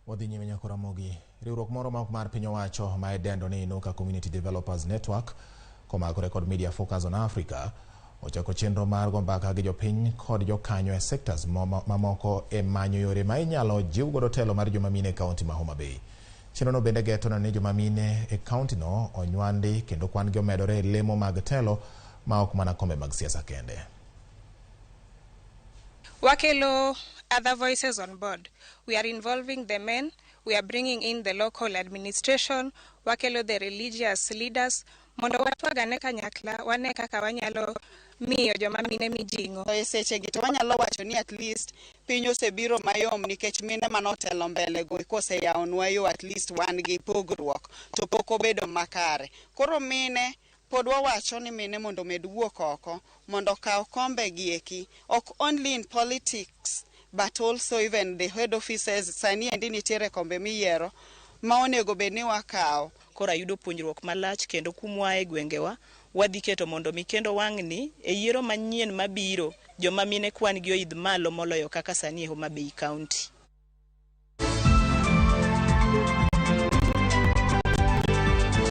Wadhi nyime nyako Ramogi. Riwruok moro ma ok mar piny owacho ma idendo ni Inuka Community Developers Network komakore kod Media Focus on Africa ochako chenro mar go mbaka gi jopiny kod jokanyo e sectors mamoko e manyo yore ma inyalo jiw godo telo mar joma mine e kaunti ma Homa Bay. Chenrono bende geto neno ni joma mine e kaunti no onywandi kendo kwan gi omedore e lemo mag telo ma ok mana kombe mag siasa kende. Wakelo other voices on board. We are involving the men, we are bringing in the local administration, wakelo the religious leaders, mondo watwagane kanyakla, wane kaka wanyalo miyo joma mine mijing'o. E sechegi to wanyalo wacho ni at least piny osebiro mayom nikech mine manotelo mbele go koseyawonwa yo, at least wan gi pogruok to pok obedo makare. Koro mine pod wawacho ni mine mondo omed wuok oko mondo okaw kombe gi eki, ok only in politics but also even the head offices. Sani endi nitiere kombe miyiero ma onego bed ni wakawo. Koro ayudo puonjruok malach kendo kumwa e gwengewa wadhi keto mondo mi kendo wang'ni e yiero manyien mabiro joma mine kwan gi oidh malo moloyo kaka sani e Homa Bay County.